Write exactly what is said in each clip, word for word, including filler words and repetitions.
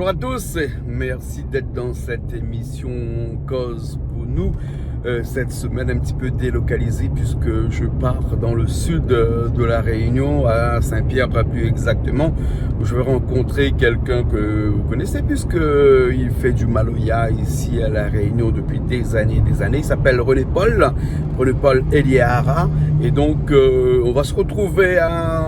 Bonjour à tous, merci d'être dans cette émission Koz pou nou. Euh, cette semaine un petit peu délocalisée puisque je pars dans le sud, euh, de La Réunion, à Saint-Pierre, pas plus exactement, où je vais rencontrer quelqu'un que vous connaissez puisque il fait du maloya ici à La Réunion depuis des années, des années. Il s'appelle René Paul, René Paul Eliara. Et donc, euh, on va se retrouver à,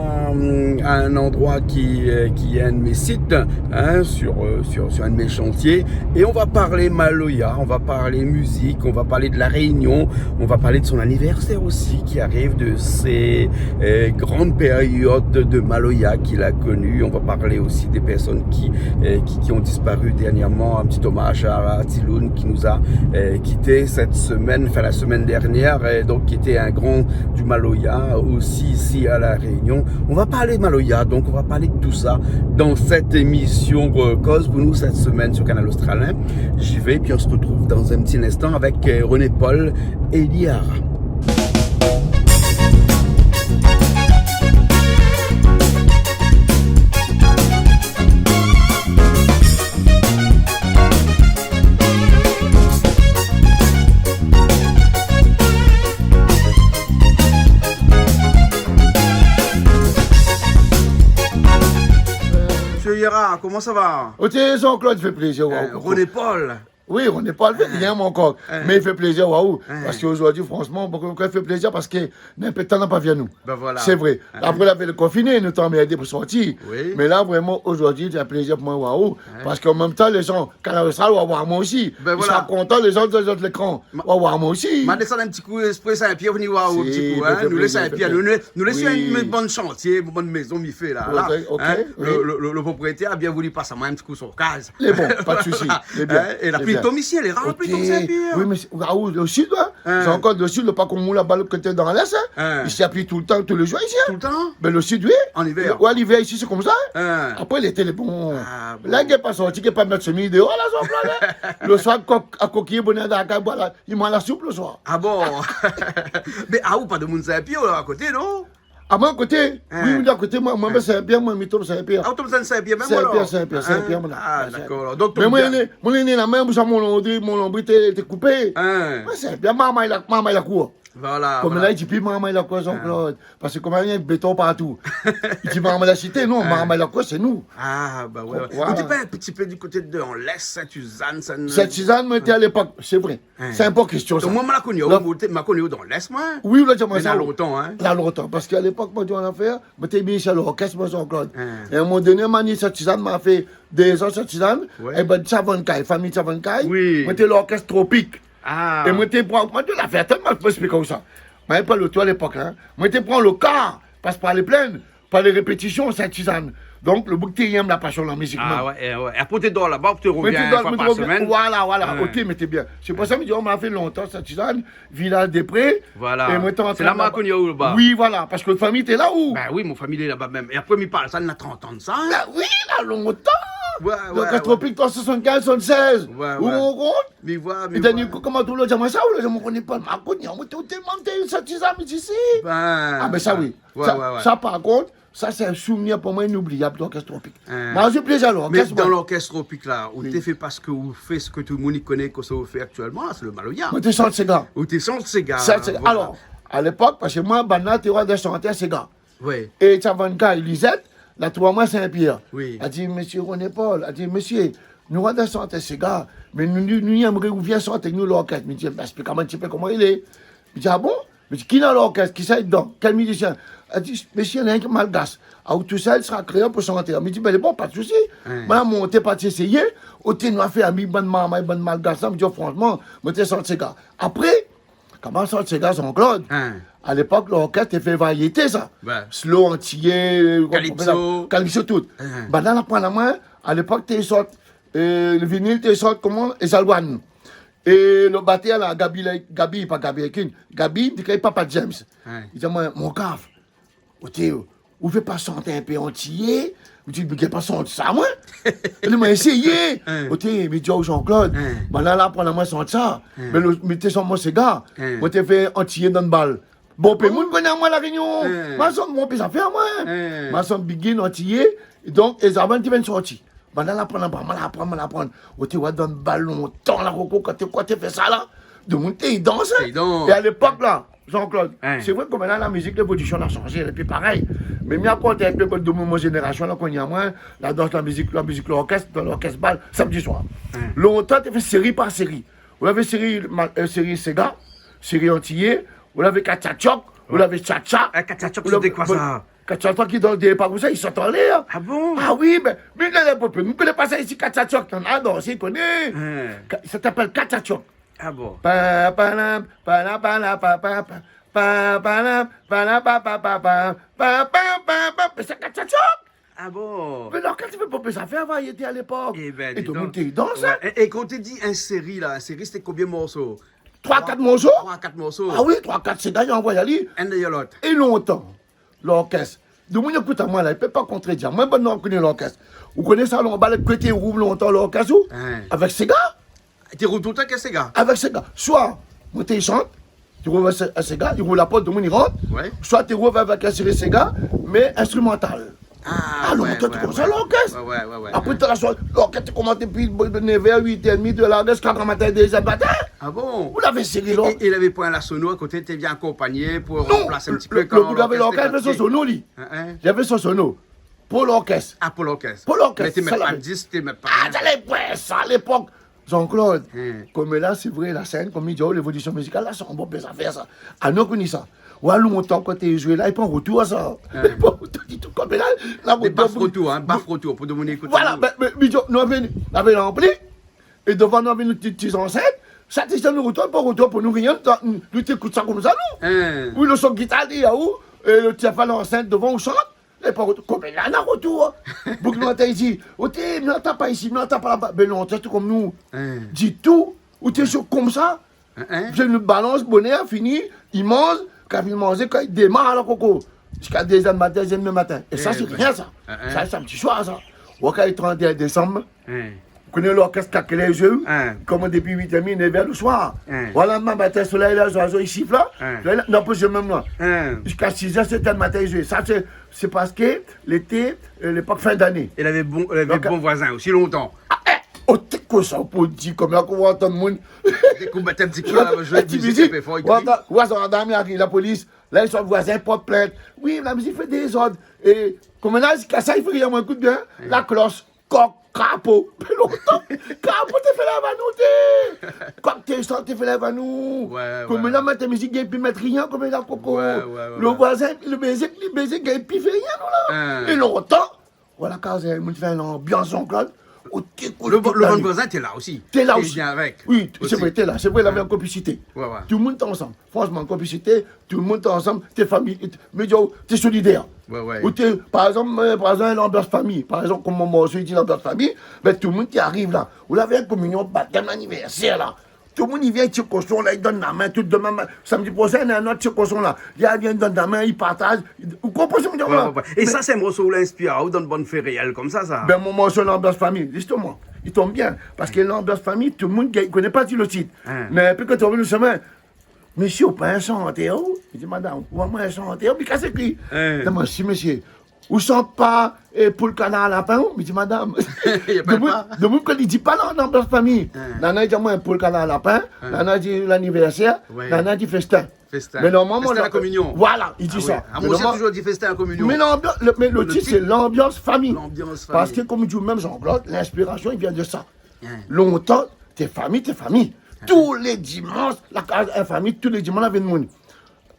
à un endroit qui, euh, qui est un de mes sites, hein, sur, euh, sur, sur un de mes chantiers. Et on va parler maloya, on va parler musique, on va parler de La Réunion, on va parler de son anniversaire aussi qui arrive, de ces, euh, grandes périodes de maloya qu'il a connues. On va parler aussi des personnes qui, euh, qui, qui ont disparu dernièrement. Un petit hommage à, à Tiloun qui nous a, euh, quittés cette semaine, enfin la semaine dernière, euh, donc qui était un grand du maloya aussi ici à La Réunion. On va parler maloya, donc on va parler de tout ça dans cette émission, euh, Koz pou nou cette semaine sur Kanal Austral. J'y vais, puis on se retrouve dans un petit instant avec, euh, René Paul Eliara. Monsieur Eliara, comment ça va ? Oté, Jean-Claude, i fé plézir, waouh. Euh, René Paul. Oui, René Paul, i fé rien, mon kok. Mé i fé plézir, waouh. Parske zordi, fransman, bokou, bokou i fé plézir parske na in pé tan na pa vi anou. Ben voilà. Sé vré. Apré, lavé lo konfiné, nou té anmèrdé pou sorti. Oui. Mé la, vréman, zordi, sé in plézir pou moin, waouh. Parske an mèm tan, lé zan, Kanal Austral, va voir moin osi. Ben voilà. I sra kontan, lé zan, dèrièr lékran. Va voir moin osi. Ma désann in ti kou, Espri Sin-Pièr, vni voir in ti kou, hein. Nou lé Sin-Pièr, nou lé, nou lé si in bann shantié, in bann mézon mi fé la, la. Oké, oké, oui. Lo, lo, lo, lo propriétèr la bien voulu pas amoin in ti kou son kaz. Lé bon, pa de sousi. Lé bien. Hein, é la pli tonm isi, lé rar la pli tonm Sin-Pièr. Oui, mé sé, ah, ou, lo sid, hein. Sé ankor lo sid, lo pa konm ou laba, lo koté dan lès, hein. Isi, la pli toultan, tou lé zour isi, hein. Toultan ? Ben, lo sid, oui. An ivèr ? Ouais, livèr isi, sé konmsa, hein. Apré, lété, lé bon. Ah, bon. La, i gingn pa sorti, i gingn pa mèt semiz déor, la, zot la, hein. Lo soir, kok, akokiyé, bonèr dan la kaz, voilà. I manz la soup lo soir. Ah bon ? Mé, ah, ou pa de moun Sin-Pièr, la, akoté, non ? Ah, moin, akoté ? Oui, oui, akoté, moin, moin, ben, Sin-Pièr, moin, mi tonm Sin-Pièr. Ah, ou tonm Sin-Pièr mèm, alor ? Sin-Pièr, Sin-Pièr, Sin-Pièr, moin. Ah, dakor. Donk, mé moin, moin, moin, la min, sa, mon lonbri, mon lonbri té, té koupé. Moin, Sin-Pièr, marmay la, marmay la kour. Voilà, voilà. Konm la, i di pi marmay la kour, Jean-Claude. Parske konm la, néna béton partou. I di marmay la sité, non, marmay la kour, sé nou. Ah, ben ouais, ouais. Voilà. Ou té pa in ti pé du koté de, an lès, Sint-Sizane, Sint-, Sint-Sizane, moin té a lépok, sé vré. Sé in bon késtion, sa. Moin, ma la koni aou, moin té, ma la koni aou dan lès, moin. Oui, ou la di amoin sa. Mé na lontan, hein. Na lontan, parske a lépok, moin, di aou in nafèr, moin té minis a lorkès, moin, Jean-Claude. É a in moman doné, ma ni Sint-Sizane, ma fé dé zan Sint-Sizane, é ben, Tsavankay, famiy Tsavankay, moin té lorkès Tropik. Ah. É moin té pran, moin té la fé, atann, moin, moin èksplik aou sa. Moin pa loto a lépok, hein. Moin té pran lo kar, pas par lé plèn, pou alé répétision, Sint-Sizane. Donk, lo boug té yèm la pasion la mizik, mèm. Ah ouais, é ouais. É apré, ou té dor laba, ou té rovien in foi par semèn. Voilà, voilà. Oté, mé té bien. Sé pou sa, mi di, oh, ma la fé lontan Sint-Sizane, Vilaz-Dépré. Voilà. É moin té antrin... Sé la ma la koni aou laba. Oui, voilà, parske famiy té la ou. Ben oui, mon famiy lé laba mèm. É apré, mi parl sa, na trant an de sa, hein. Ben oui, na lontan. Ouais, ouais, ouais. Donk, Tropik, troi san swasann-kinz, swasann-sèz. Ouais, ouais. Ou konpran ? Mi voi, mi voi. É dèrnié kou, koman ou la di amoin sa, ou la di amoin, ou koné pa, ma la koni aou, moin té, ou té mantèl, Sint-Sizane, isi. Ben, ah, ben sa, oui. Ouais, ouais, ouais. Sa, sa, par kont, sa, sé in souvnir pou moin inoubliab, lorkès Tropik. Hein. Moin, mi di plézir, alor. Mé dan lorkès Tropik la, ou té fé, parske ou fé sak tout demoun i koné, kosa ou fé aktièlman la, sé lo maloya. Moin té shant séga. Ou té shant séga, voilà. Shant séga. Alor, a lépok, parske moin, banna té roi dé shantèr séga. Oui. É Tsavankay, Lizèt, la trouv amoin Sin-Pièr. Oui. La di, mésyé René Paul, la di, mésyé, nou roi dé shantèr séga, mé nou, nou, nou èmré ou vien shant èk nou lorkès. Mi di, ben, èksplik amoin in ti pé koman i lé. Mi di, ah bon ? Mi di, ki néna lorkès, kisa lé dedan, kèl mizisien ? La di, mésyé, néna in malgas. Ah, ou tousèl, sra kréol pou shanté. Mi di, ben, lé bon, pa de sousi. Hein. Moin la monté, parti éséyé. Oté, nou la fé ami, bann marmay, bann malgas la, mi di, oh, fransman, moin té shant séga. Apré, koman shant séga, Jean-Claude ? Hein. A lépok, lorkès té fé variété, sa. Ouais. Slow, antiyé, kalipso, tout. Hein. Banna la aprann amoin, a lépok, té sort, euh, lo vinil té sort, koman, Ezalwan. É lo batèr la, Gaby, la, Gaby, pa Gaby Akin. Gaby, té kré Papa James. Hein. Li di amoin, mon gav, oté, ou vé pa shant in pé antiyé ? Mi di, mi gingn pa shant sa, moin. Li di, mé éséyé. Hein. Oté, mi di, oh, Jean-Claude, hein, banna la aprann amoin shant sa. Hein. Mé lo, mi té shant mon séga. Hein. Moin té fé antiyé dan bal. Bonpé moun koné amoin La Rényon. Hein. Ma shant bonpé zafèr, moin. Hein. Ma shant biguine, antiyé. Donk, Ezalwan té vien sorti. Banna la aprann, aprann, aprann, aprann. Ou té oi dan bal lontan la, koko, kan té, kan té fé sa la, demoun té i dans, in. Té i dans. É a lépok la, Jean-Claude, in, sé vré ke koméla la mizik, lévolision la sanzé, lé pi parèy. Mé mi ankor té in pé, bon, de mon, mon zénérasion la, koné amoin, la dans, la mizik, la mizik, lorkès, dan lorkès bal, samdi soir. In. Lontan té fé séri par séri. Ou lavé séri, ma-, euh, séri séga, séri antiyé, ou lavé katchatchok, ou lavé tchatcha. Ah, katchatchok, ou lavé, sété koi sa ? Katchatchok i dans dé pa konmsa, i sot anlèr. Ah bon ? Ah oui, bin, mé la, la, nou koné pa sa isi, katchatchok. Néna, non, si, koné. In. Ka-, sa i apèl katchatchok. Ah bon ? Pa, pa, la, pa, la, pa, la, pa, pa, pa, pa, pa, la, pa, la, pa, pa, pa, pa, pa, pa, pa, mé sé katchatchok. Ah bon ? Mé lorkès té fé bonpé zafèr, variété a lépok. Eh ben, dis donc. É tout demoun té i dans, in. Ouais. É, é kan ou di in séri la, in séri, sété konbien morso ? Troi, kat morso. Troi, kat morso. Ah oui, troi, kat, sé dayèr anvoy ali. Inn dèyèr lot. É lontan, lorkès, demoun i ékout amoin la, i pé pa kontrédi amoin, bann nou koné lorkès. Ou koné sa, lontan, bal, koté i rouv lontan lorkès ou ? In. Avèk séga. Té i rouv toultan avèk séga ? Avèk séga. Soi, moin té i shant, té i rouv avèk sé-, séga, i rouv la port, demoun i rant. Ouais. Soi té i rouv avèk in séri séga, mé instrimantal. Ah, ouais, lontan té konmsa, lorkès. Ouais, ouais, ouais, ouais. Apré, té la soiré, lorkès té i komans dépi nèv èr, uit èr é dmi, de la, ziska gran matin, dé zèr matin. Ah bon ? Ou lavé séri, é, é, é lavé pa in sono a koté, té vien akonpagné pou ranplas in ti pé kan lorkès té fatigé ? Non, le, le, le boug lavé lorkès, lavé son sono, li. In, in. Lavé son sono. Pou lorkès. Ah, pou lorkès. Pou lorkès, sa lavé. Mé té mèt pa disk, té mèt pa rien. Ah, té lé, ouais, sa, a lépok. Jean-Claude, koméla, sé vré, la sèn, kom i di, oh, lévolision mizikal la, sé in bonpé zafèr sa. Ah, nou koné sa. Ou oi, lontan, kan té i zoué la, i pran rotour sa. In. I pran rotour ditou, koméla, la, dé baf rotour, in, baf rotour, pou demoun i ékout anou. Voilà, bin, bin, mi di, nou lavé, nou lavé ranpli, é dovan nou lavé nout ti, ti zansèt, sa té i sort rotour, pa rotour pou nou, rien, nou té i ékout sa konmsa, nou. In. Oui, le son gitar, li, aou, é le ti afèr lansèt dovan, ou shant, é pa rotour, koméla na rotour. Boug lontan i di, ou té, mi antan pa isi, mi antan pa laba. Bin lontan té kom nou. In. Ditou, ou té sou konmsa. In, in. Zot i balans, bonèr, fini, i manz, kan i fini manzé, kan i démar la, koko, ziska dé zèr matin, dé zèr matin. É sa, sé rien, sa. In, in. Sa, sé in ti soir, sa. Ou kan i trant désanm, in, ou koné lorkès, kalkil lé zèr, in, i komans dépi uit èr é dmi, nèv èr le soir. In. Voilà, matin, solèy la, zoizo i sif la. In. Solèy la, non, pa zoué mèm la. In. Ziska sis èr, sèt èr matin, i zoué. Sa, sé, sé parske lété, euh, lépok fin d'ané. É lavé bon, lavé bon voizin osi lontan. Ah, é, o té koi sa pou di, koméla, kan ou antann moun. Dé kou, mèt in ti pé la, zoué in ti mizik, pé for, i kri. Ou antann, ou antann, la polis, la, i sort, voizin i port plint. Oui, la mizik i fé dézord. É koméla, ziska sa, i fé rien, moin, ékout bien. In. La klosh, kok, krapo. Pi lontan, krapo té i fé lèv anou, té. Kok té i shant, té i fé lèv anou. Ouais, ouais. Koméla, mèt mizik, i gingn pi mèt rien, koméla, koko. Ouais, ouais, ouais, ouais. Le voizin, le bézé, le bézé, i gingn pi fé rien, nou la. In. É lontan, voilà, kan, euh, moun té fé in lanbians, Jean-Claude, ou té i ékout tout la nuit. Le, le bann voizin té la osi. Té la osi. Té vien avèk. Oui, sé vré, té la. Sé vré, lavé in konplisité. Ouais, ouais. Tout demoun té ansanm. Franshman, konplisité, tout demoun té ansanm, té fami, mé di aou, té solidèr. Ouais, ouais. Ou té, par égzanp, euh, par égzanp, lanbians fami. Par égzanp, kom mon morso i di, lanbians fami, bin, tout demoun té i ariv la. Ou lavé kominion, batèm, anivèrsèr la. Tout demoun i vien, i tir koshon la, i donn la min, tout demin, samdi proshin, néna in not tir koshon la. Li vien, i donn la min, i partaz. Ou konpran sak mi di la ? Ouais, ouais, ouais. É sa, sé in morso ou la inspir aou dan bann fé réèl konmsa, sa ? Bin, mon morso Lanbians Fami, zistoman, i tonm bien. Parske Lanbians Fami, tout demoun i koné pa si le tit. In. Mé pi kan ou ariv dan le shemin, mésyé, ou pa in shantèr, ou ? Mi di, madam, ou pa in shantèr, ou ? Mi kas ékri. In. Di amoin, si, mésyé. Ou shant pa, é, poul, kanar, lapin, ou ? Mi di, madam. Na pa. Demoun, demoun kan i di pa non, Lanbians Fami. In. Nana i di amoin poul, kanar, lapin. In. Nana i di lanivèrsèr. Ouais. Nana i di festin. Festin. Mé normalman, festin la kominion. Voilà, i di sa. Ah oui. Ah, mé moin osi, normalman, toultan di festin la kominion. Mé lanbians, le, mé le tit, sé Lanbians Fami. Lanbians Fami. Parske, kom i di mèm Jean-Claude, linspirasion i vien de sa. In. Lontan, té fami, té fami. In. Tou lé dimansh, la kaz in fami, tou lé dimansh, lavé demoun.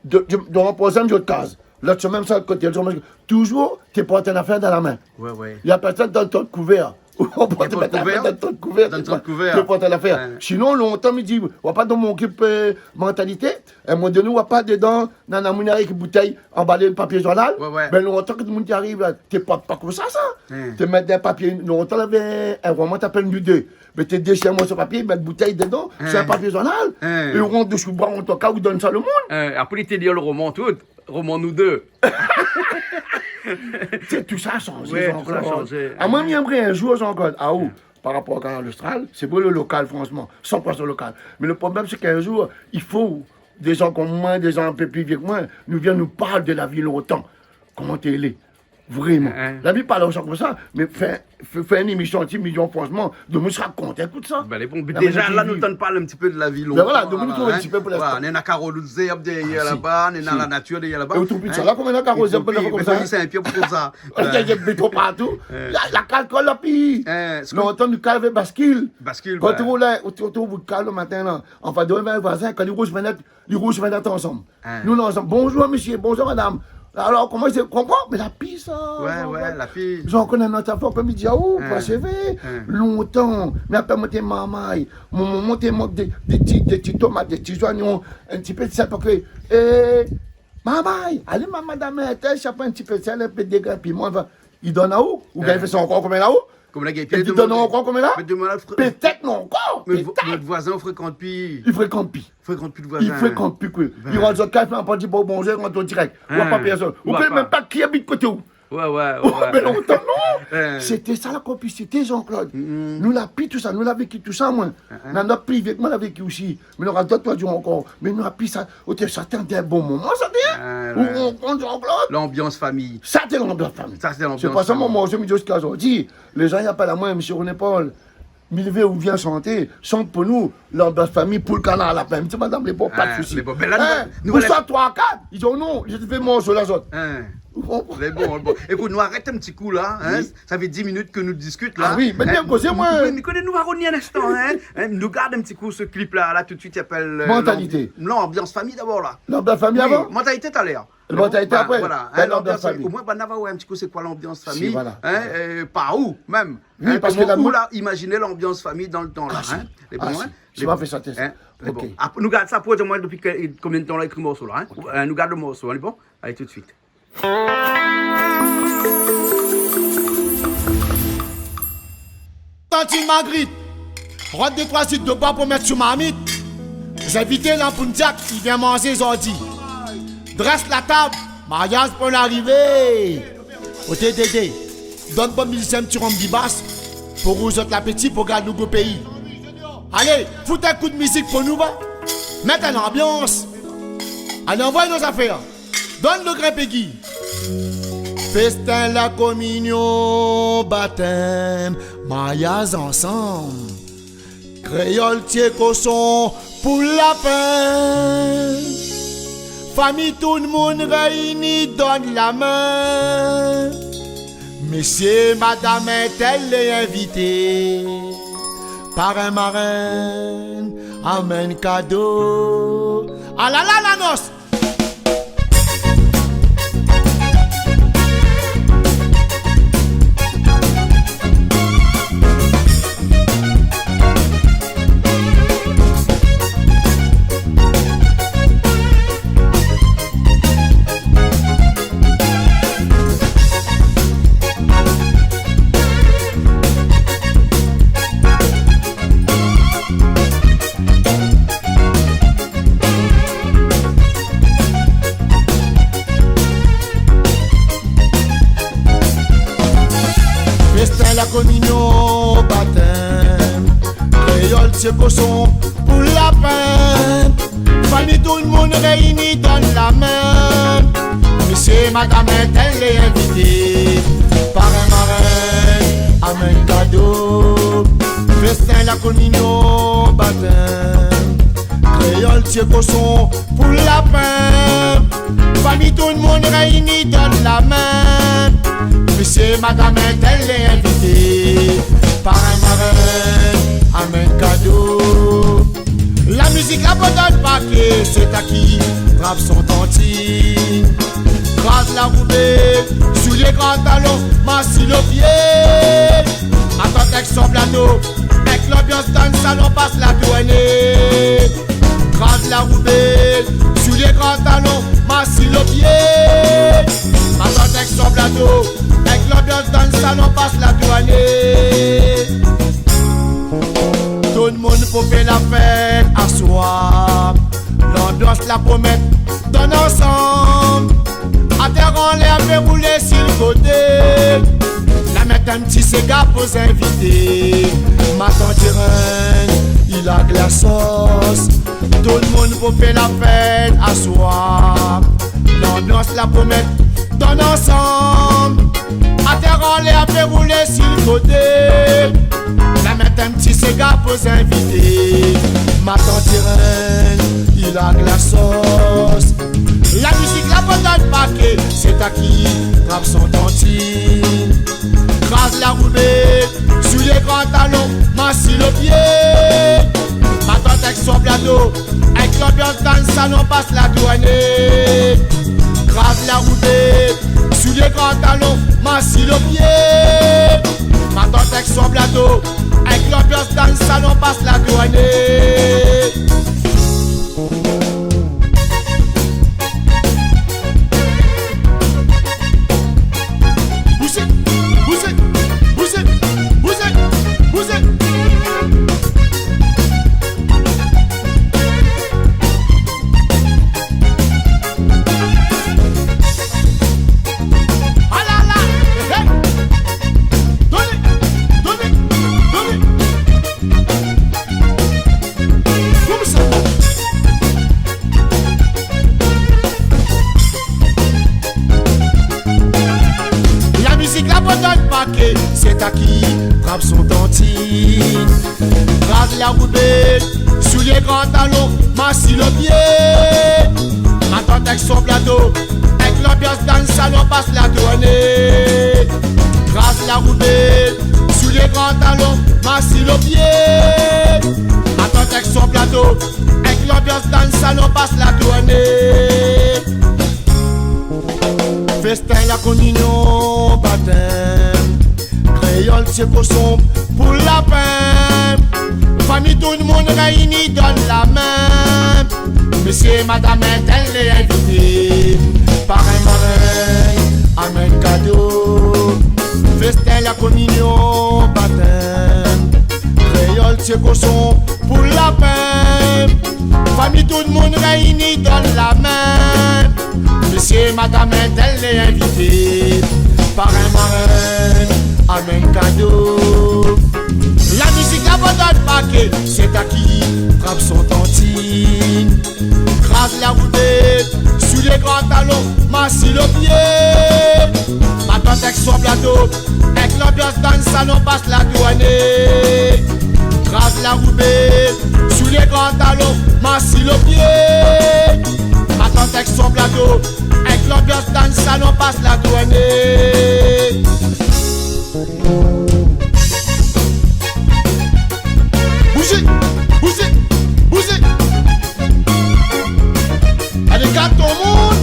De, de, de, par égzanp, zot kaz. Lot shemin, sa koté, lot shemin, toujour, té port in nafèr dan la min. Ouais, ouais. Na pèrsone i donn aou in kouver. Ou port in nafèr, i donn aou in kouver. Té port in nafèr. Ouais. Sinon, lontan, mi di, ou pa dan mon ékip, euh, mantalité, in moman doné, ou pa dedan, nana moun i ariv èk boutèy, anbalé dan papié zournal. Ouais, ouais. Bin, lontan, kan demoun té i ariv la, té pa, pa konmsa, sa. In. Té mèt dan papié, lontan, lavé in roman té i apèl Nou dé. Mé té déshir in morso papié, mèt boutèy dedan, in, sé in papié zournal. In. É ou rant dan son bra, an tou ka, ou donn sa le moun. In, apré, li té lir le roman, tout. Roman Nou dé. Sé tout sa la shanzé, ouais, Jean-Claude. Tout sa la shanzé. Ah, moin, mi èmré in zour, Jean-Claude, ah, ou, ouais, par rapor a Kanal Austral, sé bon le lokal, franshman, san pour san lokal. Mé le problèm, sé k'in zour, i fo dé jan kom moin, dé jan in pé pli vié ke moin, nou vien nou parl de la vi lontan. Koman té lé. Vréman. Hein, hein. La vi pa lontan konmsa, mé fé, fé, fé in émisyon anti-milyon, fransman, donk nou sra kontan, ékout sa. Bin, lé bon. Mé déza, la, nou tann parl in ti pé de la vi lontan, la, hein. Bin voilà, donk nou trouv in ti pé pou linstan. Voilà, néna karo lozèrb dèryèr laba, néna la natir dèryèr laba. Ah, si. É ou trouv pi sa la, koman néna karo lozèrb konmsa ? Épi, bin, Saint-Pierre pou sa. Néna béton partou. Hein. La, la kal kol la pi. Hein, lontan nou kal avèk baskil. Baskil, bin. Kan ou roul, ou, ou, ou kal lo matin la, anfas de ou néna in voizin, kan li rouv fenèt, li rouv fenèt ansanm. Hein. Nou, nou ansanm. Bonjour, monsieur, bonjour, madame. Alor, koman i sé, konpran ? Mé la pi sa, ouais, ouais, la pi. Zot i koné nout zafèr, konm i di, ah, ou, hein, pa sé vré. Hein. Lontan, mé apré, moin té marmay. Mon momon té mank dé, dé ti, dé ti tomat, dé ti zoignon, in ti pé de sèl, parské, é, marmay, alé, ma-, madam intèl, sa pran in ti pé de sèl, in pé de grin piman, anfin, i donn aou, oubien i fé sa ankor konm la ou ? Konm la, i donn ankor konm la ? Mé demann al fré-, pétèt, non, ankor, mé vo-, pétèt. Nout voizin, i frékant pi. I frékant pi. Frékant pi de voizin. I frékant pi, koi. Bin. I rant dan kaz, i pran di bonjour, i rant dirèk. Ou voi pa pèrsone. Hein. Ou koné mèm pa ki i abit koté ou. Ouais, ouais, ouais, ouais. Mé lontan, non. Hein. Sété sa la konplisité, Jean-Claude. Mm, mm. Nou la pi tousa, nou la véki tousa, moin. Hein, hein. Nana dot pi vié ke moin la véki osi. Mé nora dot, toi, di ankor. Mé nou la pi sa. Ou té sa, té in bon moman, sa, té, hein ? Ah, ouais. Ou, ou, ou, Jean-Claude. Lanbians fami. Sa, té lanbians fami. Sa, sé lanbians fami. Sé pou sa, moin, moin, mi di ziska zordi, lé zan i apèl amoin, mésyé René Paul. Milvé, ou vien shanté, shant pou nou, lanbians fami, poul, kanar, lapin. Mi di madam, lé bon, pa de sousi. Hein, lé bon. Mé la, nou, hein, nou, ou sort troi, kat, i di, oh non, mi vé morso la zot. Hein. Ou konpran ? Lé bon, lé bon. Ékout, nou arèt in ti kou la, hein. Oui. Sa fé dis minit ke nou diskit la. Ah oui, mé bien kozé, moin. Hein, mé, mé koté nou va rovni in instan, hein. Hein, nou gard in ti kou se klip la, la, tout suit, i apèl, euh, Mentalité. Lanbi-, Lanbians fami dabor la. Lanbians fami avan ? Oui, Mentalité talèr. Mé bon, Mentalité apré. Voilà, hein, Lanbians fami. Omoin, banna va oir in ti kou sé koi lanbians fami. Si, voilà. Hein, euh, par ou mèm. Oui, hein, parské koman la, ou la imaziné lanbians fami dan le tan la, hein ? Ah, si. Lé bon, hein ? Si, ma fé sa, tès. Hein ? Lé bon. Ok. Apré, nou gard sa pou di amoin dopi ke, konbien de tan la ékri morso la, hein ? Ok. Hein, nou gard le morso, hein, lé bon ? Alé, tout suit. Tantine Magrit, rod dé troi zit de boi pou mèt sou marmit. Zinvité la pou Jack, i vien manzé zordi. Drès la tab, mariaz pou larivé. Oté Dédé, donn bann mizisien ti ronm bibas pou rouz zot lapéti pou gard nou gro péi. Alé, fout in kou d'mizik pou nou, va. Mèt in lanbians. Alé, anvoy nout zafèr. Donn le grin, Peggy. Festin, la kominyon, batèm, mariaz ansanm. Kréol tié koson pou lapin. Fami, tout moun réini, donn la min. Mésyé, madam intèl lé invité. Parin, marèn, amenn kado. Alala, la nos. Festin, la kominyon, batèm. Kréol tié koson pou lapin. Fami, tout moun réini, donn la min. Mésyé, madam intèl lé invité. Parin, marèn, amenn kado. Festin, la kominyon, batèm. Kréol tié koson pou lapin. Fami, tout moun réini, donn la min. Mésyé, madam intèl lé invité. Parin, marèn, amenn kado. La mizik la pa dan le parké, sé ta ki trap son tantine. Kraz la roubé, soulié gran talon, masi lo pié. Atann èk son plato, èk lanbians dan le salon, pas la tourné. Kraz la roubé, soulié gran talon, masi lo pié. Atann èk son plato, èk lanbians dan le salon, pas la tourné. Tout moun pou fé la fèt aswar. Lanbians la pou mèt donn ansanm. Atèr anlèr, fé roulé si le koté. La mèt in ti séga pou zinvité. Matant Irène, i larg la sos. Tout moun pou fé la fèt aswar. Lanbians la pou mèt Donn ansanm, atèr anlèr, fé roulé si lo koté. La mèt in ti séga pou zinvité. Matant Irène, i larg la sos. La mizik la bann paké, sé ta ki trap son tantine. Kraz la roulé, soulié gran talon, masi lo pié. Matant èk son plato, èk lanbians dan salon, pas la tourné. Kraz la roulé, soulié gran talon, masi lo pié. Matant èk son plato, èk lanbians dan salon, pas la tourné. Bouzé, bouzé, bouzé, bouzé, bouzé. Ah la la, hey. Doné, doné, doné. Koman sa? La mizik la bann paké, sé ta ki trap son tantine. Kraz la roulé, soulié gran talon, masi lo pié. Matant èk son plato, èk lanbians dan salon, pas la tourné. Kraz la roulé, soulié gran talon, masi lo pié. Matant èk son plato, èk lanbians dan salon, pas la tourné. Fèstin, la kominion, batèm. Kréol, sé koson pou lapin. Fami, tout moun réini, donn la min. Mésyé, madam, intèl lé invité. Parin, marin, amenn kado. Fèstin, la kominion, batèm. Kréol, sé koson pou lapin. Fami, tout moun réini, donn la min. Mésyé, madam, intèl lé invité. Parin, marin, amenn kado. La mizik la bann paké, sé ta ki trap son tantine. Kraz la roulé, soulié gran talon, masi lo pié. Matant èk son plato, èk lanbians dan salon, pas la tourné. Kraz la roulé, soulié gran talon, masi lo pié. Matant èk son plato, èk lanbians dan salon, pas la tourné. Bouzé, bouzé, bouzé. Alé, gat tout moun.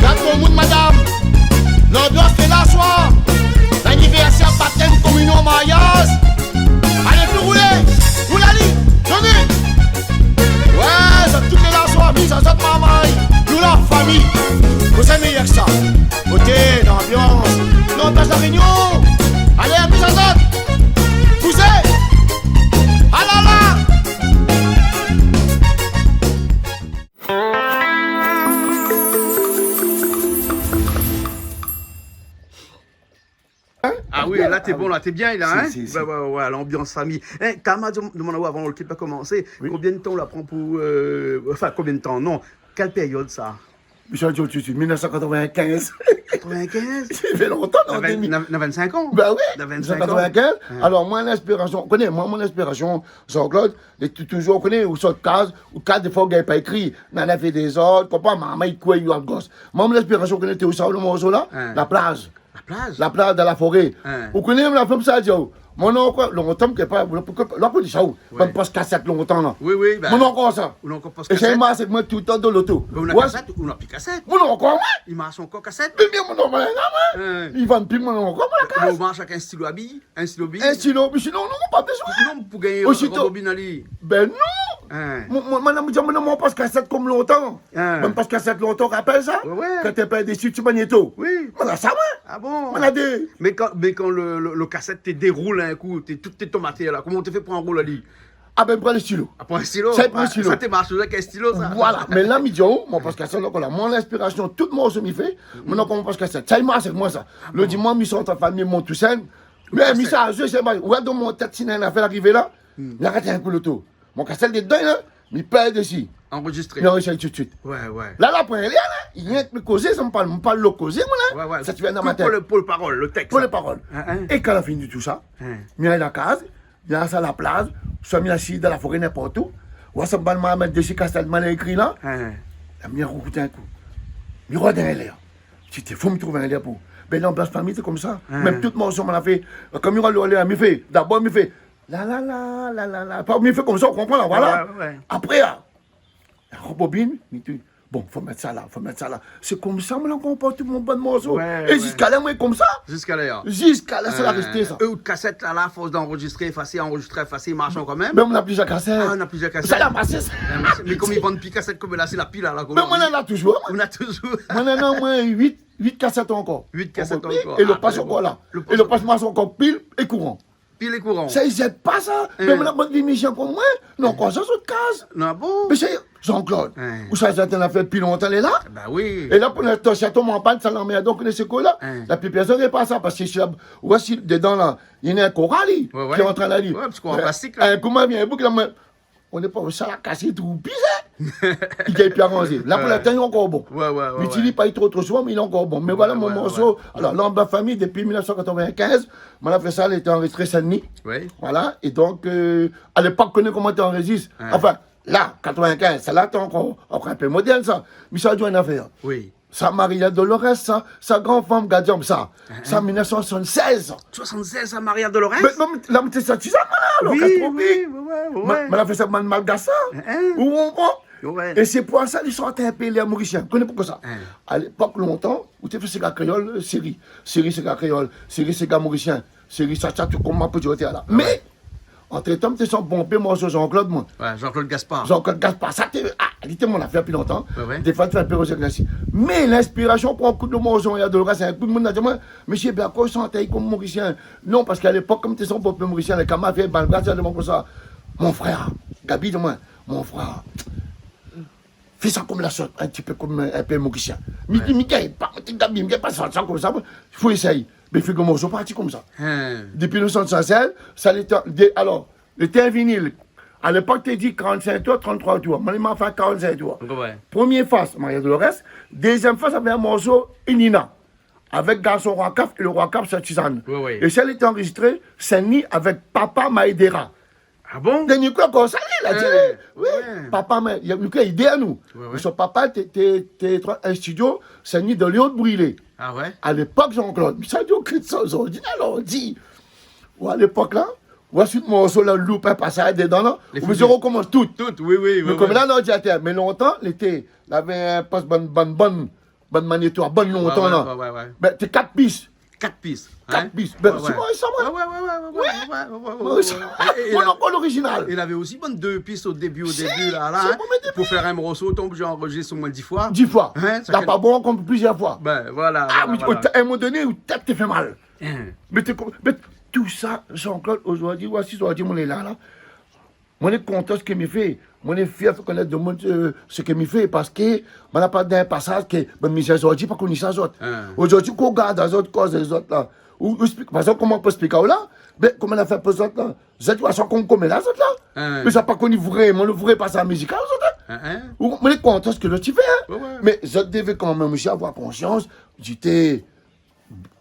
Gat tout moun, madam. Lanbians lé la, swar. Lanivèrsèr, batèm, kominion, mariaz. Alé, fé roulé. Roul ali. Doné. Wé, zot tout lé la, swar. Miz azot, marmay. Nou la fami. Kosa méyèr ke sa? Koté, lanbians. Lanbians La Rényon. Alé, miz azot. Bouzé. Ah la la. Ah oui, la, té bon, la, té bien, la, hein ? Si, si, si. Wé, wé, wé, lanbians fami. Hein, Kama, di, domann aou avan lo klip la komansé, konbien d'tan la pran pou, euh, anfin, konbien d'tan, non. Kèl périod, sa ? Michel Joe, tout de suite, mil nèf san katrovin-kinz. Katrovin-kinz ? Sa fé lontan, non, na vin, dé mil. Na, na vin-sink an. Ben oui, na vin-sink an. Mil nèf san katrovin-kinz. Ouais. Alor, moin, linspirasion, ou koné, moin, mon inspirasion, Jean-Claude, lé tou-, toujour, ou koné, ou sort kaz, ou kaz, défoi, ou gingn pa ékri. Nana fé dézord, konpran, marmay i kour, i yèl gos. Moin, mon inspirasion, ou koné, té ousa, lo morso la ? Ouais. La plaz. La plaz ? La plaz dan la foré. Hein. Ou koné, la fanm sa, di aou, mon ankor, lontan ke pa, ou la, ou la koni sa, ou. Ouais. Bann pos kasèt lontan la. Oui, oui, ben, mon ankor sa. Ou ankor pos kasèt. É sa i marsh èk moin toultan dan loto. Ben, ou na kasèt, ou na pi kasèt. Mon ankor, moin. I marsh ankor kasèt. Mé bien, mon ankor, moin. Hein. I vann pi, mon ankor, moin, la kaz. Ou marsh èk in stilo a bi, in stilo bi. In stilo, mé sinon, non, pa bezoin. Non, pou gingn, euh, rebobine ali. Ben non. Hein. Mon, mon, mon, mon, mon pos kasèt konm lontan. Hein. Bann pos kasèt lontan, rapèl sa ? Ouais, ouais. Kan té pèr dési, ti magnéto. Oui. Moin la sa, moin. Ah bon ? Moin la dé. Mé kan, mé kan lo, lo, lo kasèt té déroul in kou, té, tout té tonm atèr la, koman ou té fé pou anroul ali ? Ah ben, pran lo stilo. Ah, pran lo stilo. Sa, pran lo stilo. Sa té marsh avèk in stilo, sa. Voilà. Mé la, mi di aou, mon pos kasèt, donk, la, mon inspirasion, tout morso mi fé, mon ankor mon pos kasèt. Sa i marsh èk moin, sa. Ah bon ? Lo dimansh, mi sort an fami, mon tousèl. Mé mi sa, je sais pas, ouais, dan mon tèt, si néna in nafèr arivé la, Hmm. Mi arèt in kou loto. Mon kasèt lé dedan, hein. Mi pèr dési. Anrozistré. Mi anrozistré tout de suite. Ouais, ouais. La, la pran lèr, hein. Rienk mi kozé, sa mi parl, mi parl lo kozé, moin, la. Ouais, ouais. Sa ti vien dan ma tèt. Pou le, pou le parol, le tèks. Pou le parol. Hein, hein. É kan la fini di tousa, hein, mi alé la kaz, mi alé sa la plaz, soi mi asiz dan la foré, ninport ousa, sa bann ma mèt desi kasèt, ma la ékri la. Hein. La mi ékout in kou. Mi rod in lèr. Ti té fou, mi trouv in lèr pou. Bin, lanbians fami té konmsa. Hein. Mèm tout morso ma la fé, kan mi rod lo lèr, mi fé, dabor mi fé, la, la, la, la, la, la. Pa, mi fé konmsa, ou konpran la, voilà. Ouais, ouais, ouais. Apré, ah, robobine, mi di, bon, fo mèt sa la, fo mèt sa la. Sé konmsa moin la konpor tout mon bann morso. Ouais, ouais. É ziska la, moin, konmsa. Ziska la, hein. Ziska la, sa la rèsté, sa. Euh, é out kasèt la, la, fors d'anrozistré, éfasé, anrozistré, éfasé, i marsh ankor mèm ? Bin, moin na plizièr kasèt. Ah, ou na plizièr kasèt. Sa la marsé, sa. Sa la marsé. Mé konm i vann pi kasèt konm la, sé la pil la, la, koman ? Bin, moin néna la touzour, moin. Ou néna touzour ? Moin néna, moin, uit, uit kasèt ankor. Uit kasèt ankor. É lo pas ankor la. Ah, bon. É lo pas i marsh ankor pil é kouran. Pil é kouran. Sa i zèt pa sa. Hein. Mèm la bann vimizien konm moin, non, konmsa, zot kaz. Non, bon. Mé sé Jean-Claude. Hein. Ou sa, zot la fé pi lontan, lé la. Bah oui. É la, pou linstan, si sa i tonm an pann, sa lanmèrd, donk, lé sékou la. Hein. La pi pèrsone i pa sa, parske si la, ou oi, si dedan la, néna in koral, li, ouais, ouais, ki lé antrin la, li. Ouais, parske an plastik, la. In kou, ma vien, bouk, la, moin, ou lé pa, sa la kasé, tout pisé. Li té pi aranzé. La, pou linstan, lé ankor bon. Ouais, ouais, ouais. Mi itiliz pa tro, tro souvan, mé lé ankor bon. Mé voilà mon morso. Ouais, ouais, ouais. Alor, Lanbians Fami, dopi mil nèf san katrovin-kinz, moin la fé sa, lété anrozistré Sin-Dni. Oui. Voilà. É donk, euh, a lépok, koné koman té anrozistr. Ouais. Anfin, la, katrovin-kinz, sa la té ankor, ankor in pé modèrn, sa. Mé sa, di in afèr. Oui. Sa Maria Dolores, sa, sa gran fanm, gadianm, sa. Hein, hein. Sa mil nèf san soisann-sèz. Soisann-sèz, sa Maria Dolores ? Mé, mé, la, mi té sa, ti sa, moin la, alor, oui, katrovin. Oui, oui, ouais, ouais, ouais. Ma, ma la fé sa, bann malgash, sa. Hein, hein. Ou konpran ? Ouais. É sé pou sa, li sort in pé lèr morisien. Koné poukosa ? Hein. A lépok, lontan, ou té fé séga kréol, séri. Séri séga kréol, séri séga morisien. Séri sa, sa, tout konm ma pou di otèr la. Ah ouais. Mé, antretan, mi té sort bonpé morso Jean-Claude, moin. Ouais, Jean-Claude Gaspard. Jean-Claude Gaspard, sa té, ah, li té mon afèr dopi lontan. Ouais, ouais. Défoi, té fé in pé rozièk la si. Mé linspirasion pou in kou de morso, néna de rès, in kou d'moun la di amoin, mésié, bin, akoz ou shant konm morisien ? Non, parske a lépok, konm té sort bonpé morisien, lé kamarad, bann gars, té i di amoin konmsa, mon frèr, Gaby, di amoin, mon frèr, fé sa konm la sort, in ti pé konm, euh, in pé morisien. Mi di, ouais, mi gingn pa, mi di, Gaby, mi gingn pa sort sa konmsa, moin, fo éséy. Bin, figir aou, morso parti konmsa. Hein. Dopi nou sort sa, sa, sa lété, dé-, alor, lété in vinil. A lépok, té di karant-sink tour, trant-troi tour. Moin, ma fé karant-sink tour. Ouais. Promié fas, Maria Dolores. Dézièm fas, avèk in morso, Inina. Avèk Garson Roi Kaf é le Roi Kaf, Sèt-Sizane. Ouais, ouais. É sa lété anrozistré Sin-Dni avèk Papa Maedera. Ah bon ? Dèrnié kou ankor, sa, li la di, hein, oui, ouais. Papa, mé, li la, li la èd anou. Ouais, ouais. Mé son papa té, té, té, té in studio, Sin-Dni, dan Léon Brilé. Ah ouais ? A lépok, Jean-Claude. Mé sa, di, okin sa, zordi, alor, di. Ou a lépok la, ou a si morso la, loup in pasaz dedan la, ou bézoin rokomans tout. Tout, oui, oui, ouais, ouais. Mé konm la, lordinatèr, mé lontan, lété, lavé in pos bann, bann, bann, bann magnéto, bann lontan la. Ouais, ouais, ouais, ouais. Bin, té kat pis. Kat pis, hein ? Kat pis. Bin, ouais, sé moin, sa, moin. Ouais, ouais, ouais. Oui. É, é, é moin, la, ankor lorizinal. É lavé osi bann dé pis o débi, o débi, la, la, hein. Sé, sé moin, mé pou fé in morso, ou té oblizé anrozistr omoin dis foi. Dis foi. Hein, sa la pa bon, konm plizièr foi. Bin, voilà, voilà, mé voilà. A in moman doné, out tèt té fé mal. Hein. Mé té konm, mé tousa, Jean-Claude, ozordi, ou a si zordi, moin lé la, la. Moin lé kontan sak mi fé. Moin lé fièr fé konèt demoun, euh, sak mi fé, parske moin la pa dan in pasaz ke bann mizié zordi pa koni sa zot. Hein. Ozordi, kan ou gard azot, koz azot la, ou, ou ésplik, par égzanp, koman pou ésplik aou la, bin, koman la fé pou zot la ? Zot, ou a sa konm, konm la, zot la. Hein. Mé sa pa koni vréman le vré pasaz mizikal, zot, hein. Hein, hein. Ou, moin lé kontan sak lot i fé, hein. Ouais, ouais. Mé zot devé kanmèm osi avoir konsians, di té,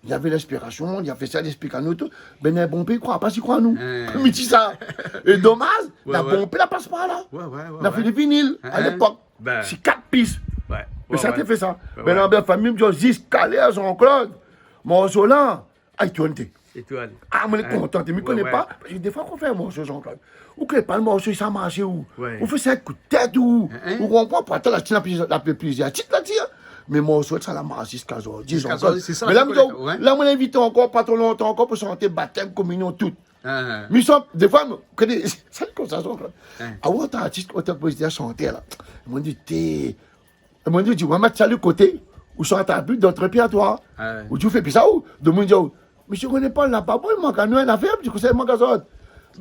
li lavé linspirasion, li la fé sa, li ésplik anou tout. Bin, na bonpé i kroi pa, si kroi anou. Hein. Mi di sa. É domaz, ouais, na bonpé la pas pa la. Ouais, ouais, ouais, ouais. Na fé dé vinil, hein, a lépok. Bin. Sé kat pis. Ouais, ouais, ouais. Mé sa té fé sa. Ouais, ouais. Bin, la, bin, fami, mi di, ziska lèr Jean-Claude, morso la, a, i tourn, té. I tourn. A, moin lé kontan, té, mi koné pa. Ouais, ouais. Parske défoi, kan ou fé in morso, Jean-Claude, ou koné pa le morso, sa i marsh ou. Ouais. Ou fé sa in kou d'tèt ou, hein, hein, ou konpran, pou atann la, ti na plizièr, la plizièr tit la, ti, hein. Mé morso, sa la marsh ziska zordi, ziska zordi, sé sa. Mé la, la, moin la invité ankor, pa tro lontan ankor, pou shanté batèm, kominion, tout. Hein, hein. Mi shant, défoi, mi koné, sa lé konmsa, Jean-Claude. Hein. A, ou antann artis, otan konpozitèr, shantèr la. Moin di, té, É moin, mi di, ou va mèt sa le koté, ou sa ta bit dan out répèrtoir. Ah ouais. Ou di, ou fé pi sa, ou, demoun i di, oh, mésié René Paul, la pa bon, i mank anou in afèr, mi di, kosa i mank azot ?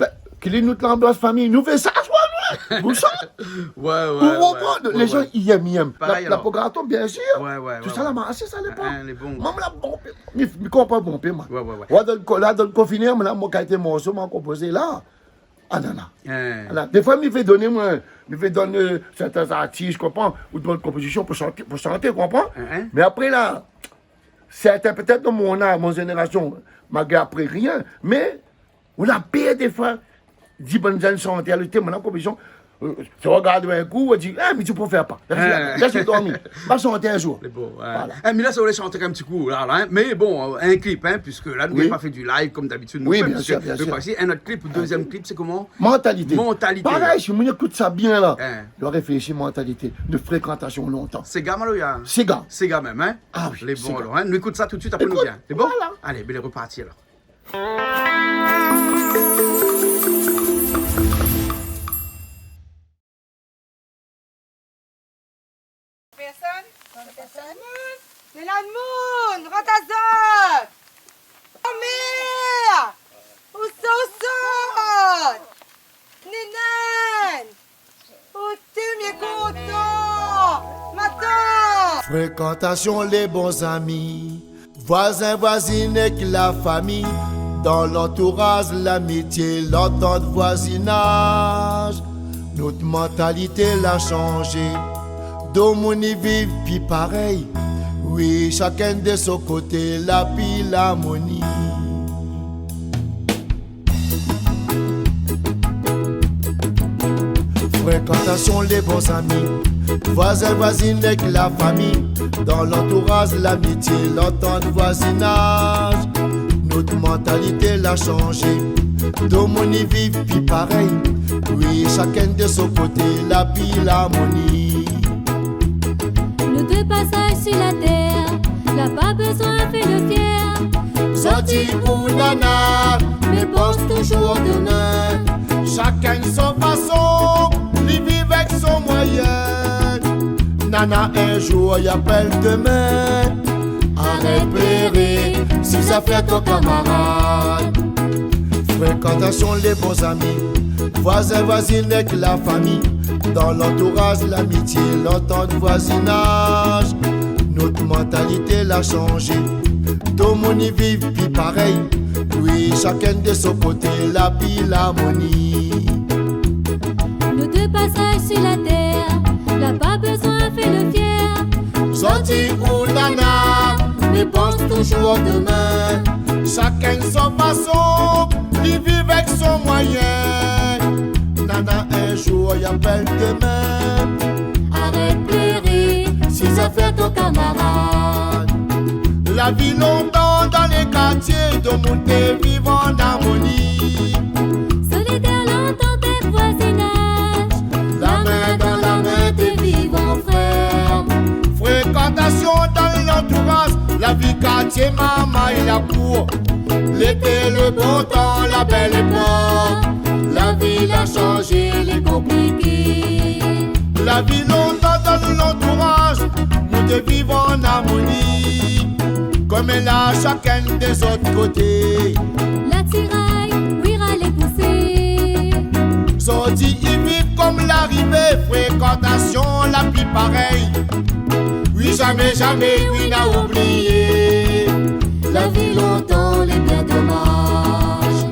Bin, kèl é nout lanbians fami, nou fé sa, soi, nou, ou shant. Ouais, ouais, ouais. Ou konpran, lé jan i èm, i èm. Parèy, la, alor. La programasion, bien sir. Ouais, ouais, ouais. Tousa la marsé, sa, lépok. Hein, lé bon. Moin, la bonpé, mi, mi konpran bonpé, moin. Ouais, ouais, ouais. Wa, dan le ko-, la, dan le konfiné, moin la, moin, kalité morso, moin la konpozé la. Ah, nana. Hein. Ala, défoi, mi vé donn, moin, mi vé donn, euh, sèrtin artis, konpran, ou d'ot konpozision pou shanté, pou shanté, konpran. Hein, hein. Mé apré la, sèrtin, pétèt, dan mon, mon zénérasion, ma gingn apré rien, mé ou la pèr défoi, di bann zèn shantèr, le tèm, mon konpozision, euh, ou rogard in kou, ou di, ah, mé ou pé fé pa. Lès, hein, lès dormi. Va shanté in zour. Lé bo, ouais. Voilà. Eh, mé la, sa ou lé shanté in ti kou, la, la, hein. Mé bon, euh, in clip, hein, puisque la, nou la pa fé du live, konm d'abitid, nou fé, bien sir, bien sir. Mé par isi, in ot clip, dezièm clip, sé koman ? Mentalité. Mentalité. Parèy, si moun i ékout sa bien la, hein, i réfléshi, mentalité de frékantasion lontan. Séga, maloya. Séga. Séga mèm, hein ? Ah oui, séga. Lé bon, alor, hein. Nou ékout sa tout de suit, apré nou vien. Lé bon ? Voilà. Alé, bin, lé reparti, alor. Pèrsone ? Pèrsone ? Néna moun, rant azot ! Anmèr ! Ousa, ousa ? Néna ! Oté, mi lé kontan ! Matant ! Frékantasion, lé bon zami. Voizin, voizine èk la fami, dan lantouraz, lamitié, lantant, voizinaz. Nout mantalité la shanzé. Domoun i viv pi parèy. Oui, shakinn de son koté, la pi larmoni. Frékantasion, lé bon zami, voizin, voizine èk la fami, dan lantouraz, lamitié, lantant, voizinaz. Nout mantalité la shanzé, domoun i viv pi parèy. Oui, shakinn de son koté, la pi larmoni. Nou de pasaz si la tèr, la pa bezoin fé le fièr. Sorti ou nana, mé pans touzour domin. Shakinn son fason, li viv èk son moiyin. Nana, in zour i apèl domin. Arèt pléré si zafèr ton kamarad. Frékantasion, lé bon zami, voizin, voizine èk la fami, dan lantouraz, lamitié, lantant, voizinaz. Nout mantalité la shanzé, domoun i viv pi parèy. Oui, shakinn de son koté, la pi larmoni. Nou de pasaz si la tèr, la pa bezoin fé le fièr. Sorti ou nana, mé pans touzour domin. Shakinn son fason, li viv èk son moiyin. Nana, in zour i apèl domin. Arèt pléré si zafèr ton kamarad. La vi lontan dan lé kartié, domoun té viv an armoni. Solidèr, lantant èk voizinaz. La min dan la min té viv an frèr. Frékantasion dan lantouraz, la vi kartié, marmay, la kour. Lété, le bon tan, la bèl épok. La vi la shanzé, lé konpliké. La vi lontan dan lantouraz, nou té viv an armoni. Koméla, shakinn de zot koté. La tiray, oui, ralé pousé. Sorti i viv konm larivé, frékantasion la pi parèy. Oui, zamé, zamé, oui, na oublié. La vi lontan, lé bien domaz.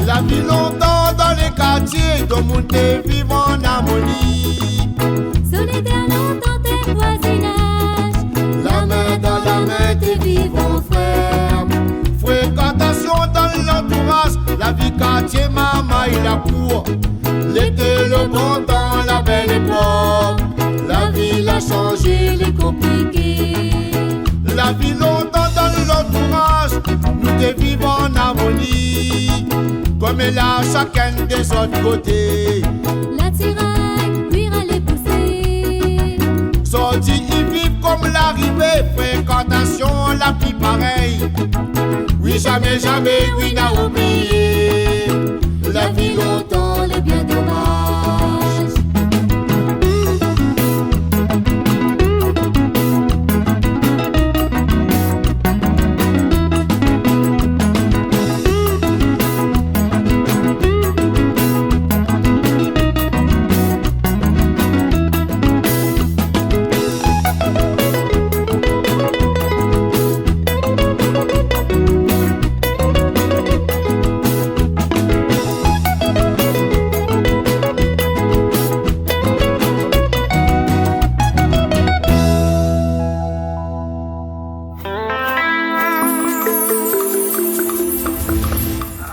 La vi lontan dan lé kartié, domoun té viv an armoni. Solidèr, lantant èk voizinaz. La min dan la min té viv an frèr. Frékantasion dan lantouraz, la vi kartié, marmay, la kour. Lété, le bon tan, la bèl épok. La vi la shanzé, lé konpliké. La vi lontan dan lantouraz, nou té viv an armoni. Koméla, shakinn de zot koté. La tiray, oui, ralé pousé. Sorti i viv konm larivé, frékantasion la pi parèy. Zamé, zamé, wi, na oublié la vi lontan, lé bien domaz.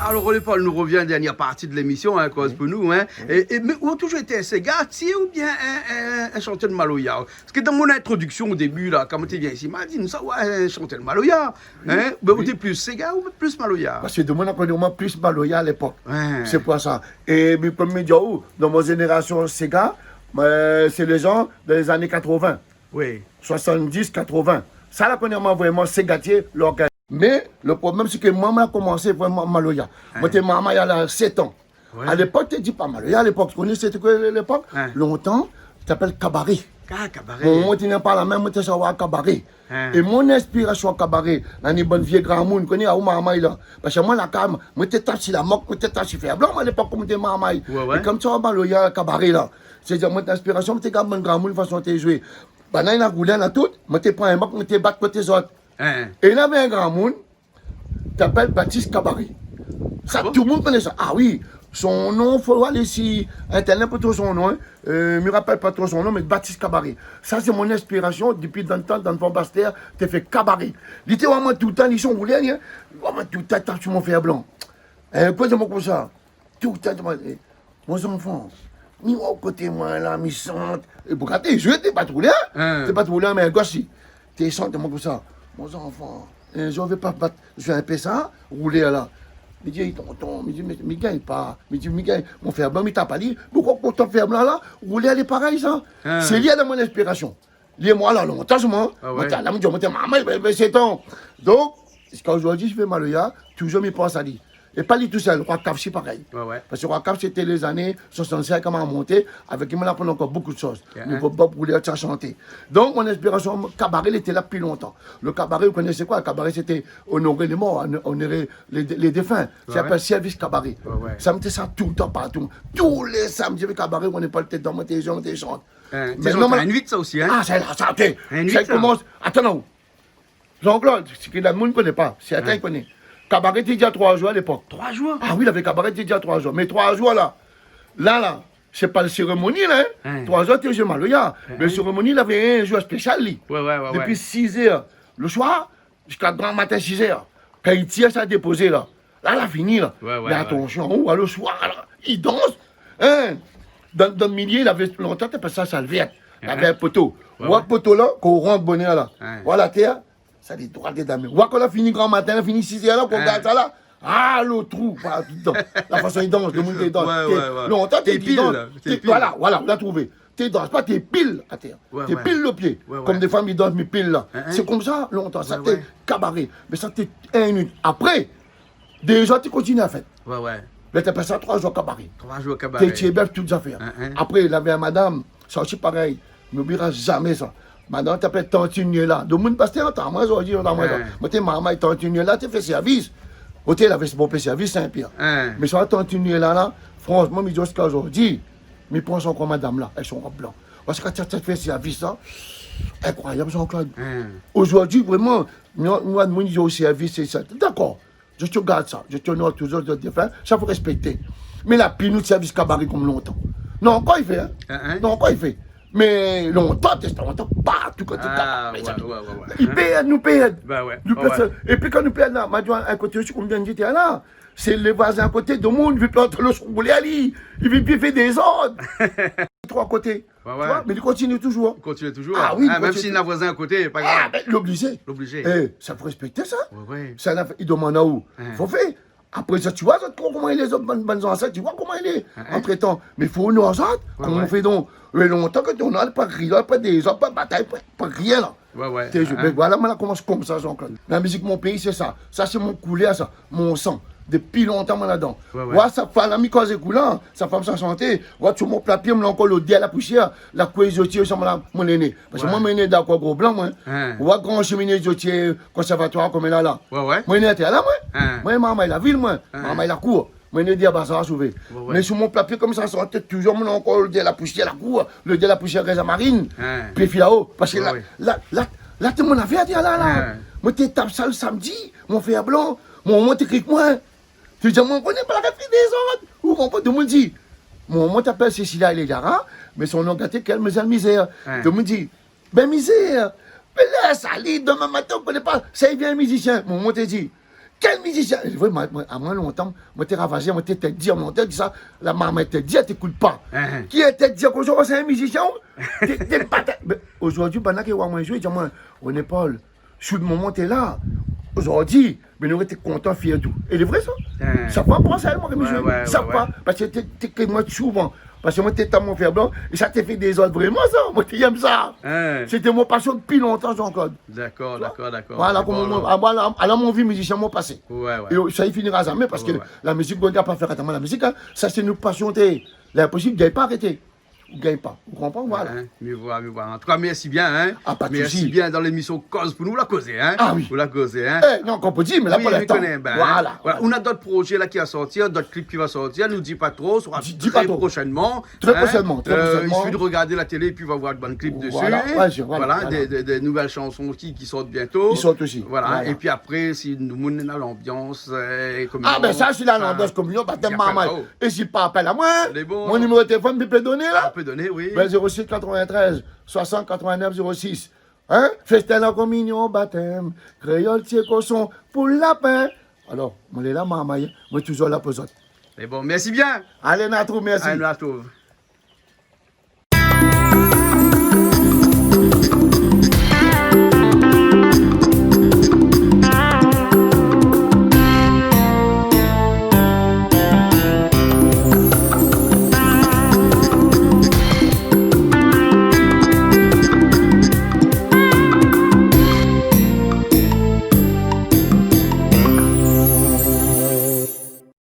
Alor, René Paul, nou rovien, dernièr parti de lémisyon, in, Koz pou nou, in. É, é, mé ou la touzour été in ségatié oubien in, in, in shantèr de maloya ? Parske dan mon introdiksion o débi la, kan moin té vien isi, ma di, nou sa, wé, in shantèr de maloya, in. Bin, ou té plis séga ou plis maloya ? Parske domoun la koni amoin plis maloya a lépok. Wé. Sé pou sa. É mi pé dir aou, dan mon zénérasion séga, sé lé zan dan lé zané katrovin. Wi. Soisann-dis, katrovin. Sa la koni amoin vréman ségatié, lorgay. Mé lo problèm, sé ke moin, moin la komansé vréman maloya. Moin té marmay a laz sèt an. Wé. A lépok, té di pa maloya, a lépok, ou koné sété koi lépok ? Lontan té apèl kabaré. Ah, kabaré. Bon, moin té na pa la min, moin té sava kabaré. É mon inspirasion kabaré, na ni bann vié gramoun, ou koné, aou marmay la. Parske moin, la kaz, moin té tap si la mok, moin té tap si fèr blan, moin, a lépok, kan moin té marmay. Wé, wé. É konm sa, maloya, kabaré la. Sétadir, mon inspirasion, moin té gard bann gramoun, fason té zoué. Banna néna roulèr, néna tout, moin té pran in mok, moin té bat koté zot. In. É navé in gramoun té apèl Batis Kabaré. Sa, tout moun koné sa. Ah wi, son non, fo alé si internet pou trouv son non, in. Mi rapèl pa tro son non, mé Batis Kabaré. Sa sé mon inspirasion, dopi dan tan, dan Fon Bastèr, té fé kabaré. Li té oi amoin toultan, li son roulèr, li, in. Li oi amoin toultan, tap si mon fèr blan. In, kosa, moin konmsa. Toultan, toultan, é, mon zanfan, mi oi aou koté moin la, mi shant. É pou gaté, zoué, té pa roulèr, in. Té pa roulèr, mé gos, li té shant, moin konmsa. Mon zanfan, in zour, vé pa bat, zoué in pé sa, roulèr la. Mi di, tonton, mi di, mi, mi gingn pa. Mi di, mi gingn, mon fèr blan, mi tap ali. Poukoi, pou ton fèr blan la, roulèr, lé parèy sa. Sé li la mon inspirasion. Li é moin la, lontan, moin. Ah wé. Moin té la, moin té marmay, bin, bin, sèt an. Donk, ziska zordi, si mi fé maloya, touzour mi pans ali. É pa li tousèl, Roi Kaf, sé parèy. Wé, wé. Parske Roi Kaf, sété lé zané soisann-sink, kan ma monté, avèk li, moin la aprann ankor bonpé de shoz. Nivo bob, roulèr, sa, shanté. Donk, mon inspirasion kabaré, li té la dopi lontan. Lo kabaré, ou koné koi ? Kabaré, sété onoré lé mor, on-, onoré lé, lé défin. Wé, wé. Sa i apèl sèrvis kabaré. Wé, wé. Sa, mi té sa toultan, partou. Tou lé samdi, kabaré, ou koné pa, té dan, moin té zoué, moin té shant. In, mé sé non, an mé in uit, sa osi, in ? Ah, sa la, sa, té, in uit, sa i komans. Atann, non. Jean-Claude, sé ke la moun koné pa, sèrtin i koné. Kabaré té di a troi zour a lépok. Troi zour ? Ah wi, lavé kabaré té di a troi zour. Mé troi zour la, la, la, sé pa lo sérémoni la, in. In. Troi zour té zoué maloya. In. Mé sérémoni, lavé in zour spésial, li. Wé, wé, wé, wé. Dopi sizèr lo soir, ziska gran matin sizèr. Kan i tir sa, dépozé la. La, la fini la. Wé, wé, wé. Mé atansion, ou, alor, soir la, i dans. In ? Dan, dan milié, lavé lontan, té apèl sa salvèrt. Lavé in poto. Wé, wé. Ou oi poto la, kan ou rant bonèr la. In. Ou oi la tèr, sa lé droi dedan. Mé ou oi, kan la fini gran matin, la fini sizèr la, kan ou gard sa la, ah, lo trou, pa, tout dedan. La fason i dans, domoun té dans. Wé, wé, wé. Lontan, té pil, té dans. Té pil. Voilà, voilà, ou la trouvé. Té dans pa, té pil atèr. Wé, wé. Té pil lo pié. Wé, wé. Konm défoi mi dans, mi pil la. In, in. Sé konmsa, lontan, sa té kabaré. Wé, wé. Mé sa té in minit. Apré, déza té kontinié la fèt. Wé, wé. Mé té apèl sa troi zour kabaré. Troi zour kabaré. Té tié bèf, tout zafèr. In, in. Apré, lavé in madam, sa osi parèy. Mi oublira zamé sa. Madam té apèl Tantine Niéla. Domoun Bastèr antann amoin, zordi, antann amoin, in. Moin té marmay, Tantine Niéla té fé sèrvis. Oté, lavé bonpé sèrvis, Sin-Pièr. In. Mé sa, Tantine Niéla la, fransman, mi di ziska zordi, mi pans ankor madam la, èk son rob blan. Parske kan té, té fé sèrvis la, inkroiyab, Jean-Claude. In. Zordi, vréman, mi, mi, mi di o sèrvis, sé sa. Dakor. Zot i gard sa. Zot i onor touzour zot défin. Sa fo rèspèkté. Mé la pi nou sèrvis kabaré konm lontan. Non, ankor i fé, in. In, in. Non, ankor i fé. Mé lontan, té lontan, partou koté kabaré, sa. Ah, wé, wé, wé, wé. I pèrd, nou pèrd. Ba wé. Nou pèrd sa. Épi kan nou pèrd la, ma di aou, in koté osi, konm mi vien di aou la, sé lé voizin a koté, domoun, i vé plant lo son roulèr ali, i vé, i vé fé dézord. Troi koté. Wé, wé. Tu vois, mé li kontinié touzour. Li kontinié touzour. Ah wi, li kontinié. Mèm si na voizin a koté, pa grav. Ah, bin, lé oblizé. Lé oblizé. É, sa fo rèspèkté sa. Wé, wé. Sa la, i domann aou. In. Fo fé. Apré sa, tu vois, zot, koman i lé, zot bann, bann zansèt, tu vois koman i lé, in, in, antretan. Mé fo onor zot, wé, koman ou fé donk. Mé lontan, kan ou na pa kri la, pa dézord, pa batay, pa, pa rien la. Ouais, ouais. Té jou, bin voilà, moin la komans konmsa, Jean-Claude. La mizik mon péi, sé sa. Sa sé mon koulèr, sa. Mon san. Dopi lontan moin ladan. Ouais, ouais. Wa, sa fanm la, mi koz ékout la, sa fanm sa shanté. Wa, sou mon pla pié, moin néna ankor lodèr la pousièr. La koulèr zot i di, sa moin la, moin lé né. Paske moin, moin lé né dakor gro blan, moin. Wa, gran shiminé zot i di, konsèrvatoir konm la la. Ouais, ouais. Moin lé né atèr la, moin. Moin, marmay la vil, moin. Marmay la kour. Moin lé né dèyèr bazar, souvé. Ouais, ouais. Mé sou mon pla pié konmsa, sa té toujour, moin néna ankor lodèr la pousièr, la kour, lodèr la pousièr, réza marine. Pé filao. Paske la, la, la, té mon afèr, té la, la. Moin té tap sa le samdi, mon fèr blan, mon momon té kri èk moin. Té di amoin, koné pa la fé dézord. Ou konpran, tout moun di. Mon momon té apèl Cécilia Elédara, mé son non gaté, kèl Madmozèl Mizèr. Tout moun di, bin Mizèr, bin lès ali, domin matin, ou koné pa, sa i vien mizisien. Mon momon té di, kèl mizisien ? Sé vré, moin, moin, amoin lontan, moin té ravazèr, moin té tèt dir, moin té di sa, la marmay té dir, té ékout pa. Ki té dir, kosa, sé in mizisien, ou ? Té, té pa té-, bin, ozordi, banna ki wa moin zoué, i di amoin, René Paul, si out momon té la, ozordi, bin nou té kontan, fièr, tout. É lé vré sa. Sa pa pans aèl, moin, ke mi zoué. Sa pa, paske té, té kri èk moin souvan. Paske moin té tap mon fèr blan, é sa té fé dézord vréman sa. Moin té yèm sa. Sété mon pasion dopi lontan, Jean-Claude. Dakor, dakor, dakor. Voilà koman moin, a, voilà, ala mon vi mizisien moin pasé. Ouais, ouais. É sa i finira zamé paske la mizik, ou gingn pa fé atann amoin la mizik, in. Sa sé nout pasion, té. Linposib, gingn pa arété. Ou gingn pa. Ou konpran, voilà. Hein, mi voi, mi voi. An tou ka, mèrsi bien, hein. Ah, pa de sousi. Mèrsi bien dan lémision Koz pou nou, la kozé, hein. Ah oui. Pou la kozé, hein. Eh, non, kan ou di, mé la, pou linstan. Oui, mi koné, bin, hein. Voilà. Voilà. Ou na dot projé la ki va sortir, dot klip ki va sortir, nou di pa tro, sera tré proshènman. Tré proshènman, tré proshènman. Euh, i sufi de rogard la télé épi va voir bann klip dési. Voilà, ouais, voilà. Voilà, dé, dé, dé nouvèl shanson osi ki sort bientôt. I sort osi. Voilà. Voilà. Épi apré, si nou, nou néna lanbians, euh, kominyon, ah, bin sa, si la lanbians kominyon, batèm, marmay. É si pa apèl amoin, mon niméro téléfone, mi pé doné la ? Ah, ou pé doné, oui. Bin, zéro six quatre-vingt-treize soixante quatre-vingt-neuf zéro six. Hein ? Fèstin la kominyon, batèm, kréol, tié koshon, poul, lapin. Alor, moin lé la, marmay, moin toujour la pou zot. Mé bon, mèrsi bien. Alé, nou artrouv, mèrsi. Alé, nou artrouv.